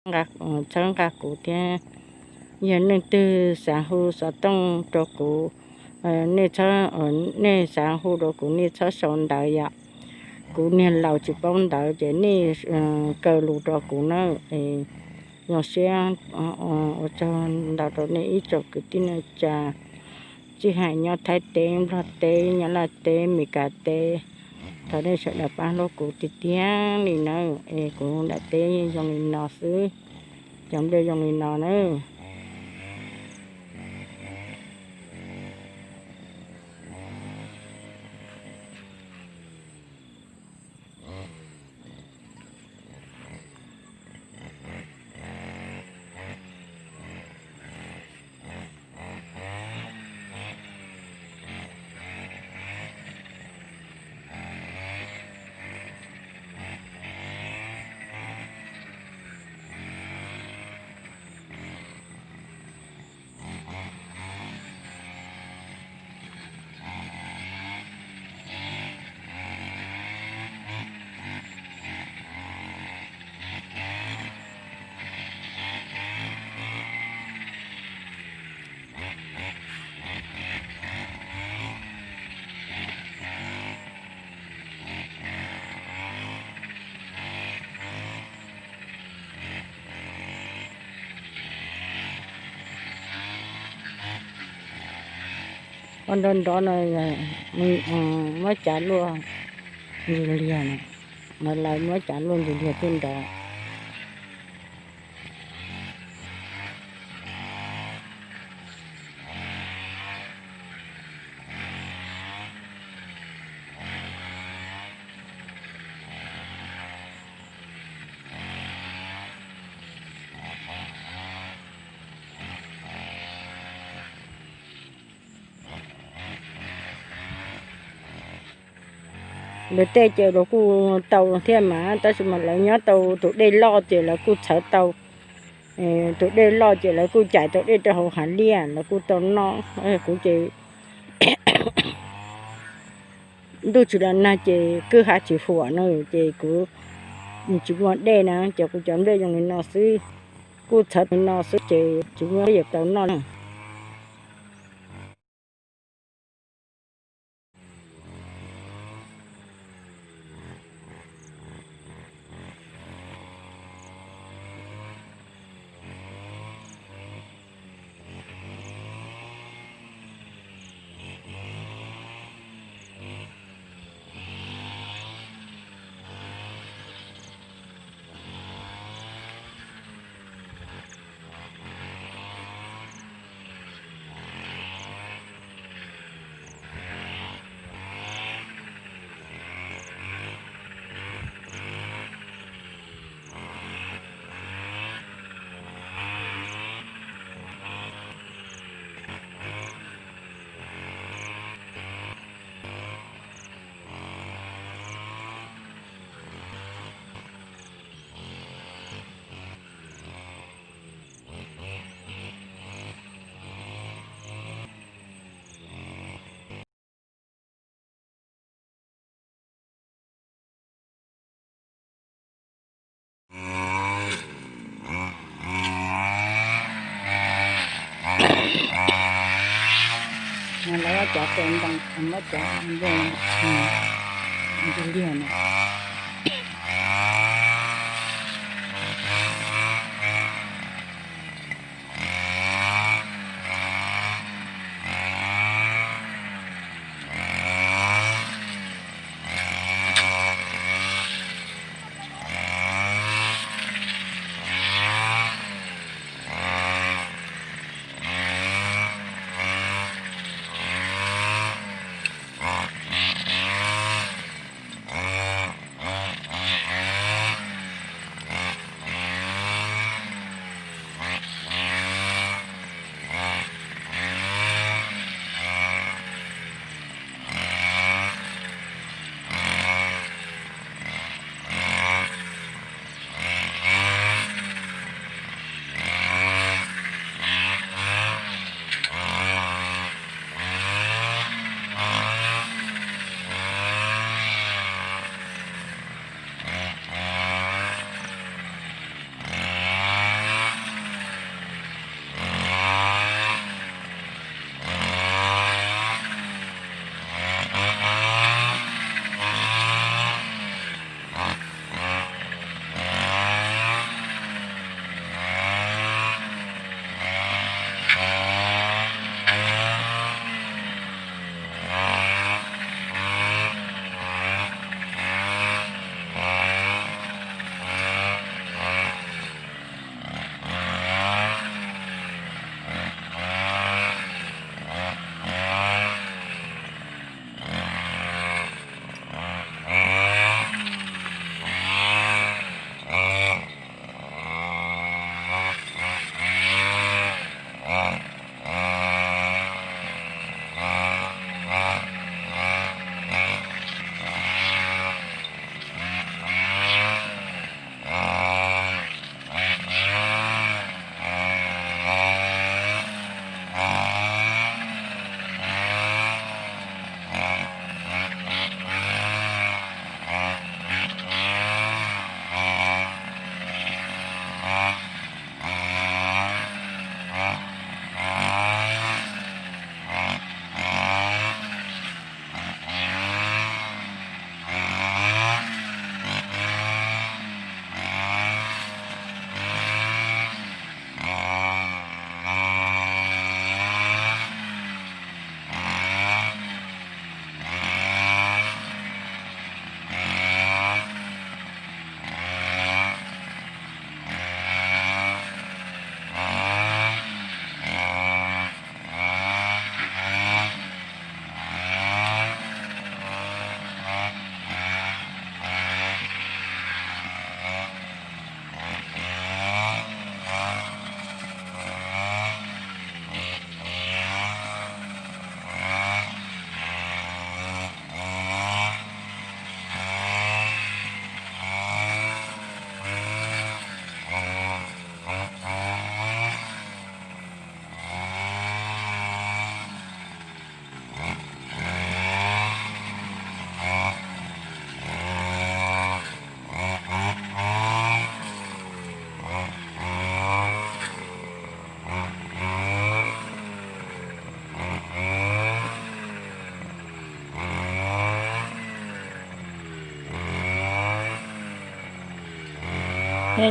txhawb nqa kuv thiab. Yog leej twg xav hu xov tooj rau kuv, nej, nej xav hu rau kuv nej txhob sau ntawv yom. Kuv niag laus tsis paub ntawv ces nej kaw lus rau kuv na. Zoo siab ua tsaug ntau rau nej ib tsoom kwv tij neej tsa, tsis hais nyob Thaib teb, Nplog teb, Nyab Laj teb, Mes Kas teb. Thov nej sawv daws pab hlub kuv tiag tiag li nawb. Es kuv nram teb zoo li no xwb, cov nplej zoo li no nawb. Ua nrov nrov no, muab cav luaj ntsis liag no, lawv muab cav luaj ntsis liag thiaj nrov. Lawv tej ces lawv kuj tau thiab mas, tab sis mas lawv nyob tau tus dej loj ces lawv kuj txhawv tau. Tus dej loj ces lawv kuj cais tau dej rau hauv hav liaj lawv kuj tau noj. Kuv ces ntuj tsis los nag ces kwj ha tsis huam na, ces kuv tsis muaj dej na, ces kuv cov nplej zoo li no xwb, kuj txhawv li no xwb ces tsis muaj dej yuav tau noj na. Lawv cov tes npoo, muab cov npoo ntsis liag no.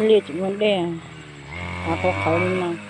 Liaj tsis muaj dej, av qhuav qhawv li no.